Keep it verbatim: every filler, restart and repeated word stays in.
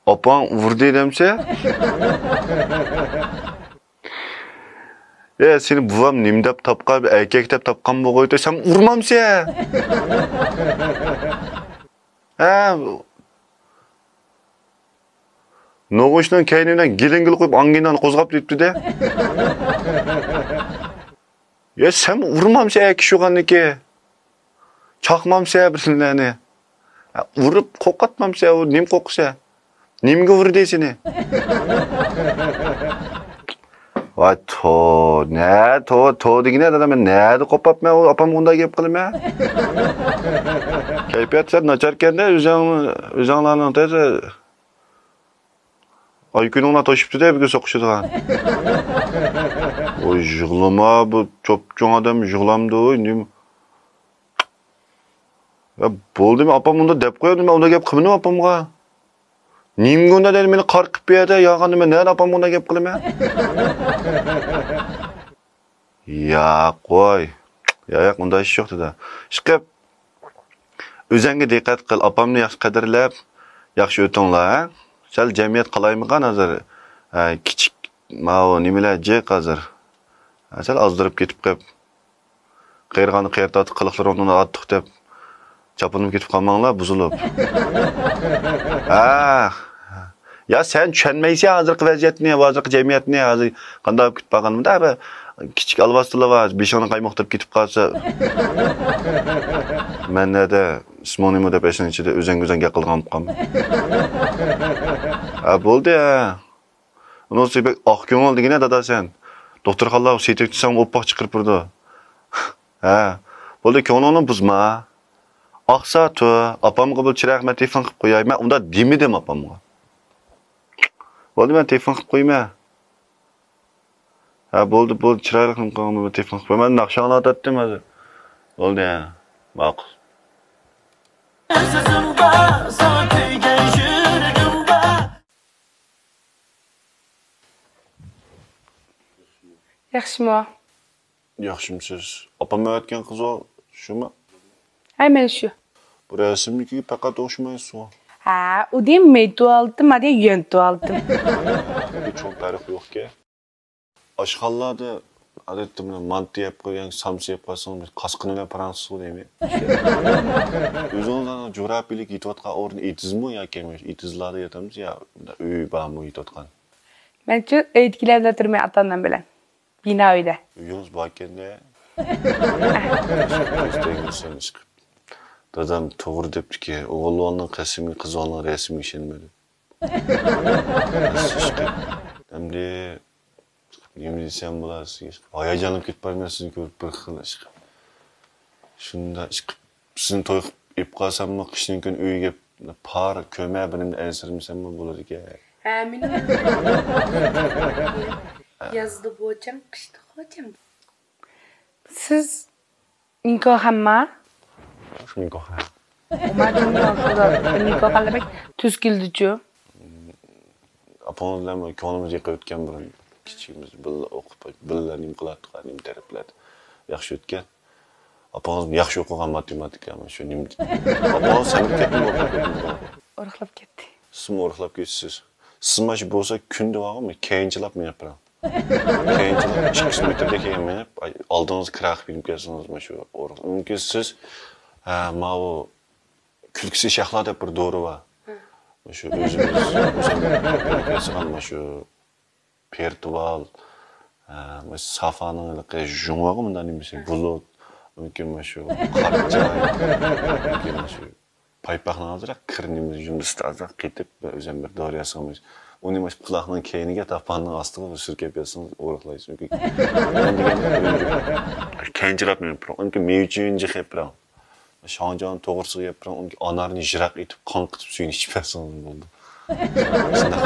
ئاپاڭ ئۇردى دەمسە؟ ئە، سېنى بوۋام نېمە دەپ تاپقان، ئەركەك دەپ تاپقان بولغايتى، سەن ئۇرمامسە؟ ھە؟ نوغۇچنىڭ كەينى بىلەن گىلىڭگىل قويۇپ، ئاڭگىنانى قوزغاپ يۈرۈپتۇ-دە. يا، سەن ئۇرمامسە ئەركىشى يوغاننىكى؟ چاقمامسە بىرسىلەرنى؟ ھە، ئۇرۇپ قوقاتمامسە، ئۇ نېمە قوقۇسە؟ نېمىگە ئۇردى سېنى؟ ۋاي تو، نە تو، تو دېگىنە دادا، مەن نەدە قوپاپمەن، ئۇ ئاپامغا ئۇنداق گەپ قىلىمەن؟ كەيپىيات سەل ناچاركەندە، ئۆزۈڭ، ئۆزۈڭلارنىڭ تېز ئايكۈنۈڭلار توشۇپتۇ-دە، بۈگۈن سوقۇشىدىغان. ۋوي، يىغلىما، بۇ چوپچوڭ ئادەم يىغلامدۇ، ۋوي، نېمە؟ يا، بولدى، مەن ئاپام ئۇنداق دەپ قويامدۇ، مەن ئۇنداق گەپ قىلمىدىم ئاپامغا. نېمىگە ئۇنداق دەيدۇ، مېنى قارقىپ بۇ يەردە، ياغاندا مەن نەدە ئاپامغا ئۇنداق گەپ قىلىمەن؟ ياق، قوي. يا، ياق، ئۇنداق ئىش يوق، دادا. ئىشقىلىپ، ئۆزۈڭگە دىققەت قىل، ئاپامنى ياخشى قەدىرلەپ، ياخشى ئۆتۈڭلار، ھە؟ سەل جەمئىيەت قالايمىقان ھازىر. ھە، كىچىك، ماۋۇ نېمىلەر جىق ھازىر. ھە، سەل ئازدۇرۇپ كېتىپ قېلىپ. قېرىغاننى قېرى تارتىپ، قىلىقلىرىڭدىن ئارتۇق دەپ، چاپلىنىپ كېتىپ قالماڭلار، بۇزۇلۇپ. ھە. يا، سەن چۈشەنمەيسەن ھازىرقى ۋەزىيەتنى، ھازىرقى جەمئىيەتنى، ھازىر قانداق بولۇپ كېتىپ قالغىنىنى. بىر كىچىك ئالۋاستىلا بار، بېشىڭنى قايمۇقتۇرۇپ كېتىپ قالسا. مەن نەدە، ئىسمىڭ نېمە دەپ ئەشنىڭ ئىچىدە ئۆزۈڭگە ئۆزۈڭ گەپ قىلىدىغان بولۇپ قالما. ھە، بولدى، ھە. ئۇنىڭ ئۈستىگە بەك ئاق كۆڭۈل دېگىنە دادا سەن. دوختۇرخانىلارغا سېتىۋېتسەڭ ئوپپاق چىقىرىپ بېرىدۇ. ھە. بولدى، كۆڭلۈڭنى بۇزما. ئاقسا تۇر، ئاپامغا بىر چىرايلىق مەن تېلېفون قىلىپ قوياي. مەن ئۇنداق دېمىدىم ئاپامغا. بولدى، مەن تېلېفون قىلىپ قويىمەن. ھە، بولدى، بولدى، چىرايلىق نېمە قىلغىنىڭنى تېلېفون قىلىپ قويىمەن. مەن ناخشا ئاڭلاۋاتاتتىم ھازىر. بولدى، ھە. ماقۇل. ئەزىزىم بار، ساڭا كۆيگەن يۈرىكىم بار. ياخشىمۇ؟ ياخشىمۇسىز؟ ئاپام ئەۋەتكەن قىزۇ، شۇمۇ؟ ھەي، مانا شۇ. بۇ رەسىمدىكىگە پەقەت ئوخشىمايسىزغۇ. ھە، ئۇدى مېيتۇ ئالدىم، مادى يۆنتۇ ئالدىم. بۇ چوڭ پەرق يوقكەن. ئاشخانىلاردا ئادەتتە مانا مانتا يەپ قويغان، سامسا يەپ قويسىڭىز، قاسقىنى بىلەن پاراڭلىشىسىزغۇ دەيمەن. ئۆزىڭىزنىڭ جۇغراپىيىلىك يېتىۋاتقان ئورنى ئېتىزمۇ ياكى مۇشۇ ئېتىزلاردا ياتامسىز يا ئۆي بارمۇ يېتىۋاتقان؟ مەنچۇ ئۆيدىكىلەر بىلەن تۇرىمەن، ئاتا-ئانام بىلەن. بىنا ئۆيدە. ئۆيىڭىز باركەن-دە. كۆز تەگمىسۇن، ئىشقىلىپ. دادام توغرا دەپتىكەن، ئوغۇلۋالنىڭ قەسىمىگە قىزۋالنىڭ رەسىمىگە ئىشەنمە دەپ. ئىشقىلىپ. ئەمدى نېمە دېسەم بولار سىزگە؟ ھاياجانلىنىپ كېتىپ بارىمەن سىزنى كۆرۈپ بىر خىل، ئىشقىلىپ. شۇنداق، ئىشقىلىپ، سىزنى توي قىلىپ ئېلىپ قالساممۇ، قىشتىن كېيىن ئۆيگە پار، كۆمە، بىر نېمە ئەنسىرىمىسەممۇ بولىدىكەن. ھە، مېنىڭ يازدا بوچام، قىشتا خوجام. سىز نىكاھەمما؟ شۇ نىكاھەم. ئۇما جۇنيا شۇدا نىكاھەملە بەك تۈز كېلىدىچۇ. ئاپىڭىز بىلەن كۆڭلىمىز يېقىپ ئۆتكەن بۇرۇن. كىچىكىمىز بىللە ئوقۇپ، بىللە نېمە قىلاتتۇق، نېمە تەرەپلەردە ياخشى ئۆتكەن. ئاپىڭىزمۇ ياخشى ئوقۇغان ماتېماتىكا، شۇ نېمە. ئاپىڭىز سەمرىپ كەتتىمۇ، ئورۇقلاپ كەتتىمۇ؟ ئورۇقلاپ كەتتى. سىزمۇ ئورۇقلاپ كېتىسىز. سىز مانا شۇ بولسا كۈندە بارغۇ، كەينىچىلاپ مېڭىپ بېرىڭ. كەينىچىلاپ ئىككى يۈز مېتىردىن كېيىن مېڭىپ، ئالدىڭىزغا كىرا قىلىپ يېنىپ كەلسىڭىز، مانا شۇ ئورۇق. مۇمكىن سىز، ھە، ماۋۇ كۈلكىسى شەھلا دەپ بىر دورا بار. مانا شۇ ئۆزىمىز، ئۆزىمىز ياسىغان مانا شۇ پېرتىۋال، ھە، مانا شۇ سافانىڭ ھېلىقى ژۇڭ بارغۇ، مۇنداق نېمىسى، بۇلۇت، مۇمكىن مانا شۇ قارا چاي، مۇمكىن مانا شۇ پايپاقنىڭ ئازراق كىر نېمە يۇندىسىدا ئازراق قېتىپ، ئۆزۈم بىر دورا ياسىغان. ئۇنى مۇشۇ قۇلاقنىڭ كەينىگە، تاپاننىڭ ئاستىغا بىر سۈركەپ ياتسىڭىز، ئورۇقلايسىز. چۈنكى مەن دېگەندەك بىرىنچى كەينىچىلاپ مېڭىپ بېرىڭ. ئۇنىڭكى مېۋە چېيىنى جىق يەپ بېرىڭ. شاڭجاڭ توغرىسىغا يەپ بېرىڭ. ئۇنىڭكى ئانارنى يىراق ئېتىپ، قاڭقىتىپ سۈيىنى ئىچىپ بەرسىڭىز بولدى. شۇنداق.